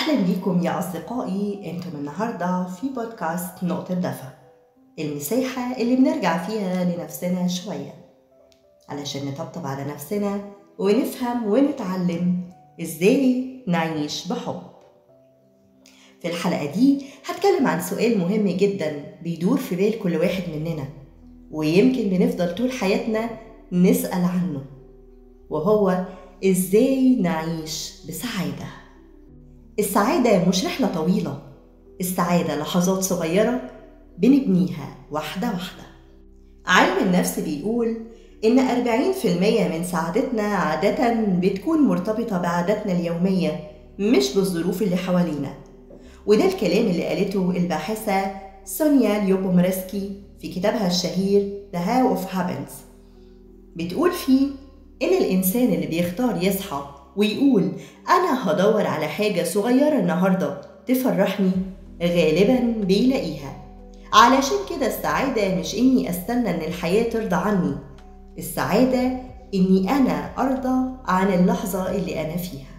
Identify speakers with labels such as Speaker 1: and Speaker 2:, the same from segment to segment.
Speaker 1: أهلا بيكم يا أصدقائي، أنتم النهاردة في بودكاست نقطة دفا، المساحة اللي بنرجع فيها لنفسنا شوية علشان نطبطب على نفسنا ونفهم ونتعلم إزاي نعيش بحب. في الحلقة دي هتكلم عن سؤال مهم جدا بيدور في بال كل واحد مننا، ويمكن بنفضل طول حياتنا نسأل عنه، وهو إزاي نعيش بسعادة. السعادة مش رحلة طويلة، السعادة لحظات صغيرة بنبنيها واحدة واحدة. علم النفس بيقول إن 40% من سعادتنا عادة بتكون مرتبطة بعاداتنا اليومية مش بالظروف اللي حوالينا، وده الكلام اللي قالته الباحثة سونيا ليوبومرسكي في كتابها الشهير The How of Happiness. بتقول فيه إن الإنسان اللي بيختار يصحى ويقول أنا هدور على حاجة صغيرة النهاردة تفرحني غالباً بيلاقيها. علشان كده السعادة مش إني أستنى إن الحياة ترضى عني، السعادة إني أنا أرضى عن اللحظة اللي أنا فيها.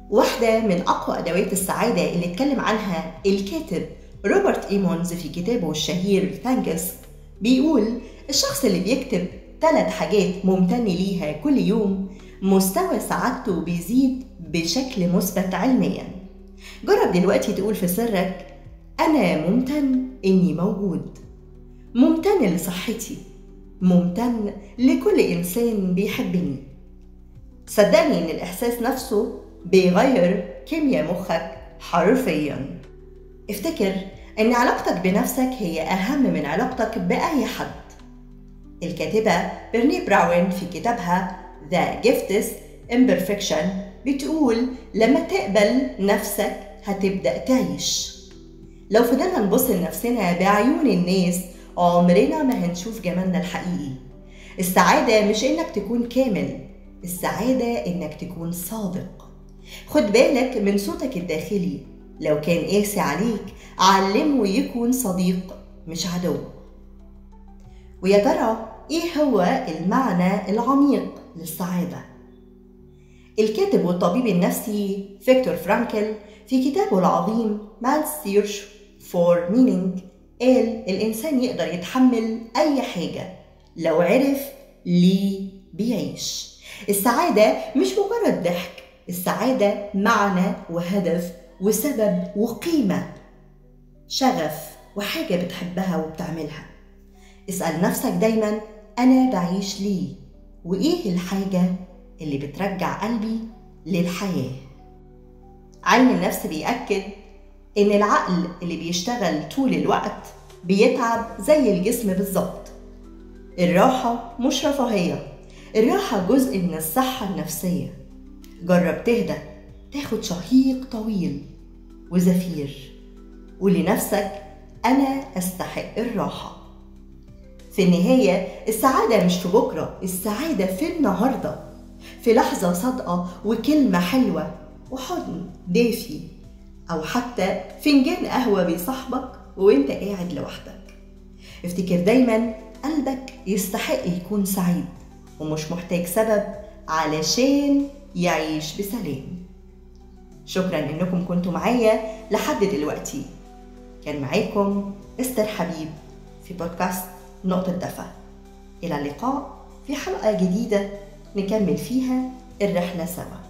Speaker 1: واحدة من أقوى أدوات السعادة اللي اتكلم عنها الكاتب روبرت إيمونز في كتابه الشهير Thanks، بيقول الشخص اللي بيكتب 3 حاجات ممتن ليها كل يوم مستوى سعادته بيزيد بشكل مثبت علميا. جرب دلوقتي تقول في سرك أنا ممتن إني موجود، ممتن لصحتي، ممتن لكل إنسان بيحبني. صدقني إن الإحساس نفسه بيغير كيمياء مخك حرفيا. افتكر إن علاقتك بنفسك هي أهم من علاقتك بأي حد. الكاتبة برني براون في كتابها The Gifts Imperfection بتقول لما تقبل نفسك هتبدأ تعيش. لو فضلنا نبص لنفسنا بعيون الناس عمرنا ما هنشوف جمالنا الحقيقي. السعادة مش إنك تكون كامل، السعادة إنك تكون صادق. خد بالك من صوتك الداخلي، لو كان قاسي عليك علمه يكون صديق مش عدو. ويا ترى إيه هو المعنى العميق للسعادة؟ الكاتب والطبيب النفسي فيكتور فرانكل في كتابه العظيم Man's Search for Meaning قال الإنسان يقدر يتحمل أي حاجة لو عرف ليه بيعيش. السعادة مش مجرد ضحك، السعادة معنى وهدف وسبب وقيمة، شغف وحاجة بتحبها وبتعملها. اسأل نفسك دايما أنا بعيش ليه؟ وإيه الحاجة اللي بترجع قلبي للحياة؟ علم النفس بيأكد إن العقل اللي بيشتغل طول الوقت بيتعب زي الجسم بالظبط. الراحة مش رفاهية، الراحة جزء من الصحة النفسية. جرب تهدى، تاخد شهيق طويل وزفير، ولنفسك أنا أستحق الراحة. في النهاية السعادة مش في بكرة، السعادة في النهاردة، في لحظة صادقة وكلمة حلوة وحضن دافي، أو حتى فنجان قهوة بيصاحبك وانت قاعد لوحدك. افتكر دايما قلبك يستحق يكون سعيد ومش محتاج سبب علشان يعيش بسلام. شكرا انكم كنتوا معايا لحد دلوقتي. كان معاكم استر حبيب في بودكاست نقطة دفا. إلى اللقاء في حلقة جديدة نكمل فيها الرحلة سوا.